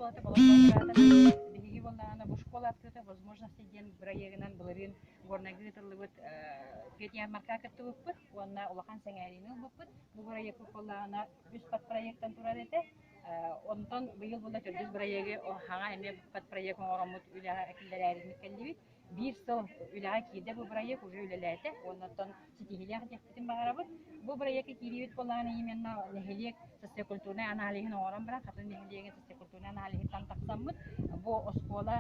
оскуолата болоҥхо Биһиги буоллаҕына бу школа открыта возможности диэн бырайыагынан былырыын Горнайга ыытыллыбыт педярмарка кыттыбыппыт уонна улахан сэҥээриини ылбыппыт. Бу бырайыакпыт буоллаҕына үс подпроектан турар этэ. Онтон быйыл буолла төрдүс бырайыагы хаҥа эмиэ подпроект оҥороммут үлэҕэ киллэрээриммит кэллибит. Биир сыл үлэҕэ киирдэ бу бырайыак уже үлэлээтэ уонна оттон ситиһиилээх диэхпитин баҕарабыт. Бу бырайыакка киириибит буоллаҕына именно нэһилиэк социокультурнай аналиһын оҥорон баран Хатын нэһилиэгин социокультурнай аналиһыттан тахсаммыт бу оскуола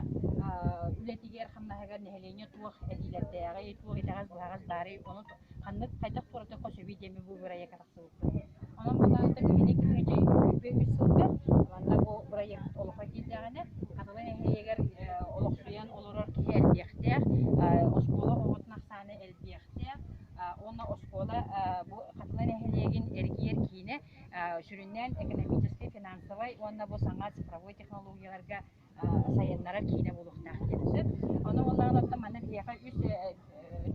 үлэтигэр хамнаһыгар нэһилиэнньэ туох этиилэрдээҕий, туох итэҕэс-быһаҕас баарый, ону ханнык хайдах туоратыахха сөбүй диэммит бу бырайыакка тахсыбыппыт. Онон буоллаҕына биһиги 2023 сылга манна бу бырайыак олоххо киирдэҕинэ Хатылы нэһилиэгэр олохсуйан олорор киһи элбиэхтээх, оскуола оҕотун ахсаана элбиэхтээх уонна оскуола бу Хатылы нэһилиэгин эргийэр киинэ сүрүннээн экономическай, финансовай уонна бу саҥа цифровой технологияларга сайыннарар киинэ буолуохтаах диэн сөп. Ону буоллаҕына оттон манна биһиэхэ үс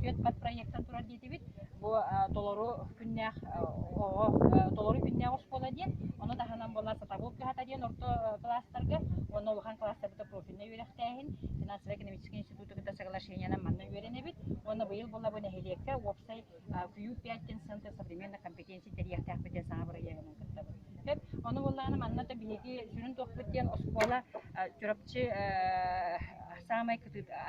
түөрт подпроектан турар диэтибит. Бу толору күннээх оҕо толору күннээх оскуола диэн, ону таһынан буолар сатабыл кыһата диэн орто кылаастарга уонна улахан кылаастарбыта профильнай үөрэхтээһин, финансово-экономическай институту кытта соглашениенан манна үөрэнэбит. Уонна быйыл буолла бу нэһилиэккэ уопсай Q5 диэн центр современных компетенций тэрийиэхтээхпит диэн саҥа бырайыагынан кыттабыт. Сөп. Ону буоллаҕына манна да биһиги сүрүн туохпут диэн оскуола Чурапчы саамай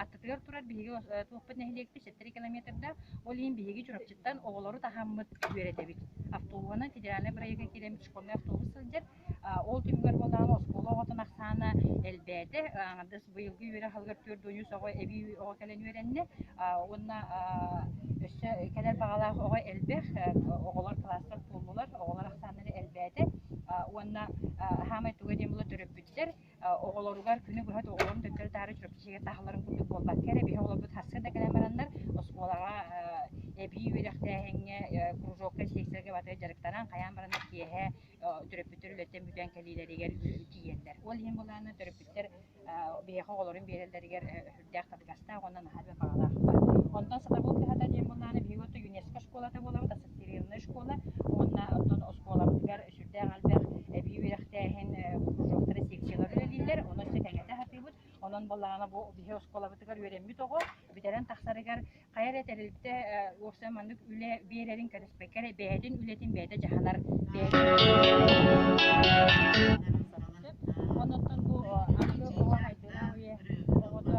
аттытыгар турар биһиги туохпут нэһилиэкпит 7 километрдаах. Ол иһин биһиги Чурапчыттан оҕолору таһаммыт үөрэтэбит. Автобуһунан федеральнай бырайыакка киирэммит школьнай автобус сылдьар. Ол түмүгэр буоллаҕына оскуола оҕотун ахсаана элбээтэ. Аҥардас быйылгы үөрэх сылыгар 4 оҕо эбии оҕо кэлэн үөрэннэ. Уонна өссө кэлэр баҕалаах оҕо элбэх. Оҕолор кылаастар туоллулар, оҕолор ахсааннара элбээтэ. Уонна саамай туга диэн буолла төрөппүттэр оҕолоругар күнү быһа оҕолорун төттөрү-таары Чурапчыга таһалларын курдук буолбакка эрэ, биһи оҕолорбут сарсыарда кэлэн бараннар оскуолаҕа эбии үөрэхтээһиҥҥэ, кружокка, секцияларга барытыгар дьарыктанан, хайаан бараннар киэһэ төрөппүттэр үлэттэн бүтэн кэлиилэригэр тиийэллэр. Ол иһин былаана төрөппүттэр биһиэхэ оҕолорун биэрэллэригэр сүрдээх табыгастаах уонна наһаа элбэх баҕалаахтар. Онтон сатабыл кыһата диэн былаана биһиги отто ЮНЕСКО школата буолабыт, ассоциированная школа уонна оттон оскуолабытыгар сүрдээх элбэх эбии үөрэхтээһин кружоктара, секциялар үлэлииллэр. Ону өссө кэҥэтэ сатыыбыт. Онон буоллаҕына бу биһи оскуолабытыгар үөрэммит оҕо бүтэрэн тахсарыгар хайа эрэ тэрилтэ уопсай маннык үлэ биэрэрин кэтэспэккэ эрэ бэйэтин үлэтин бэйэтэ дьаһанар Оннуттан бу аныгы оҕо хайдыылаах үйэ оҕото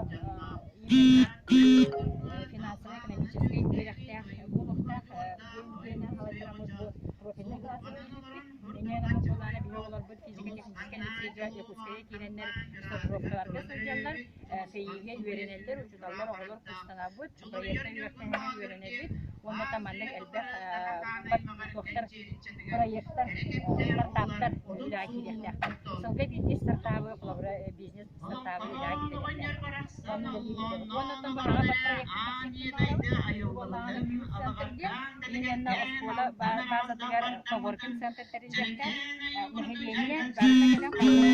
финансовай-экономическай үөрэхтээх буолуохтаах диэн салайтараммыт бу профильнай кылааска киирбиппит. Инньэ гынан буоллаҕына биһи оҕолорбут физико-техническэй лицейгэ Якутскайга киирэннэр стажировкаларга сылдьаллар. ФИИ-гэ үөрэнэллэр, учууталлар, оҕолор кустанабыт, проектнай үөрэхтээһиҥҥэ үөрэнэбит уонна там маннык элбэх туохтар проектар, стартаптар үлэҕэ киириэхтээхтэр. Сылга биирдии стартабы, холобура, бизнес стартабы үлэҕэ киллэриэхтээхтэр. Онно үлэлиибит. Уонна оттон бу аҕа проект центр диэн именно оскуола базатыгар коворкинг центр тэриллиэхтээх. Нэһилиэнньэ барыта кэлэн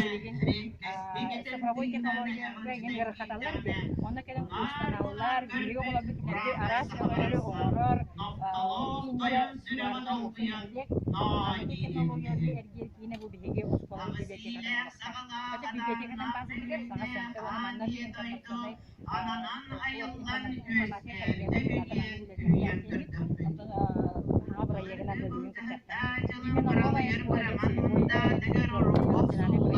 билигин цифровой технологияга иһин ыарырҕаталлар диэн. Онно кэлэн курстаналлар, биһиги оҕолорбут кинилэргэ араас өҥөлөрү оҥорор кииннэрэ барыта нэһилиэк аныгы технологиялары эргиэр киинэ бу биһиги оскуолабыт библиотекатын олохтоох. Это библиотекатын базатыгар саҥа центр уонна манна информационнай информация Онтон саҥа бырайыагынан бөлүгүн кытта. Именно новая школа национальный.